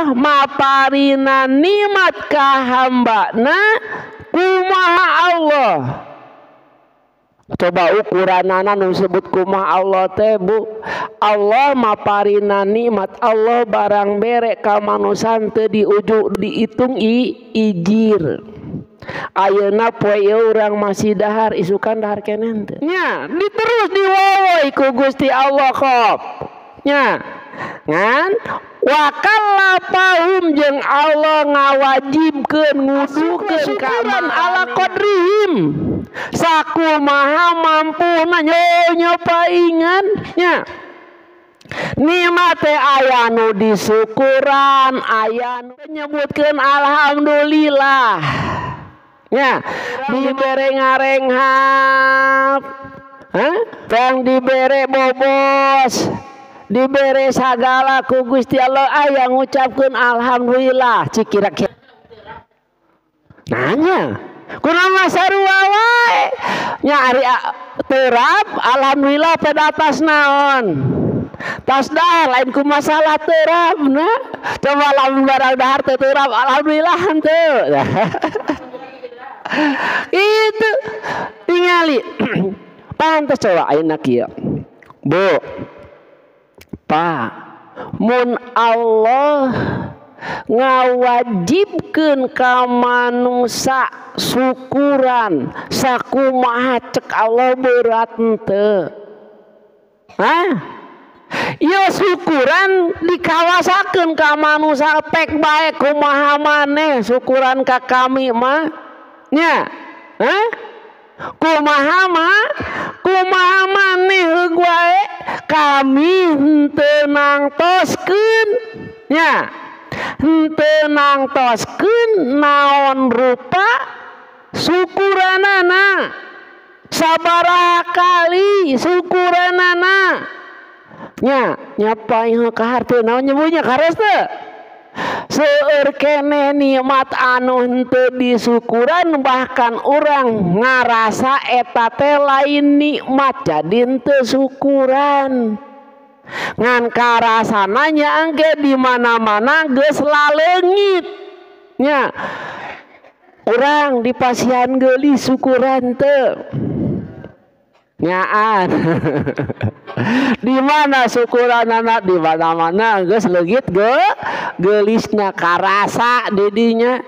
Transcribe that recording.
Allah maparina nikmat ka hambana kumaha Allah. Coba ukuranana nu disebut kumaha Allah teh Bu. Allah maparina nikmat, Allah barang bere ka manusia teu diuju dihitung ijir. Ayeuna poe ieu urang masih dahar, isukan dahar keneh teu. Nya, diterus diwowoy ku Gusti Allah kop. Nya. Ngan wa kallafahum jeung Allah ngawajibkeun ngudukeun ka ala qadrihim. Sakumaha mampuna nyopaingan nya. Nikmat teh aya nu disukuran, aya nu nyebutkeun alhamdulillah. Nya, dibere ngarenghap. Hah? Tang dibere bobos, dibere sagala ku Gusti Allah aya ngucapkeun alhamdulillah. Cik kira-kira. Nanya, kunaon sarua wae? Nya ari terap alhamdulillah pada atas naon? Tas dahar lain ku masalah terap na. Coba lamun barang dahar teu terap alhamdulillah henteu. Itu tingali. Pantes coba ayeuna kieu. Bu, Pak, mun Allah ngawajibkeun ka manusa syukuran sakumaha cek Allah berat henteu? Hah? Ieu syukuran dikawasakeun ka manusa pek bae kumaha maneh syukuran ka kami mah nya. Hah? Kumaha mah? Kumaha maneh heug wae kami henteu nangtoskeun nya. Henteu nangtoskeun naon rupa syukuranana. Sabaraha kali syukuranana. Nya, nyapai ka harteu naon nyebutnya kares teu? Seueur keneh nikmat anu henteu disukuran bahkan urang ngarasa eta teh lain nikmat jadi henteu syukuran. Ngan karasana nya engke di mana-mana geus laleungit. Nya, urang dipasihan geulis syukuran teu? Nyaan. Di mana syukuranana di mana-mana geus leungit geulisna karasa didinya.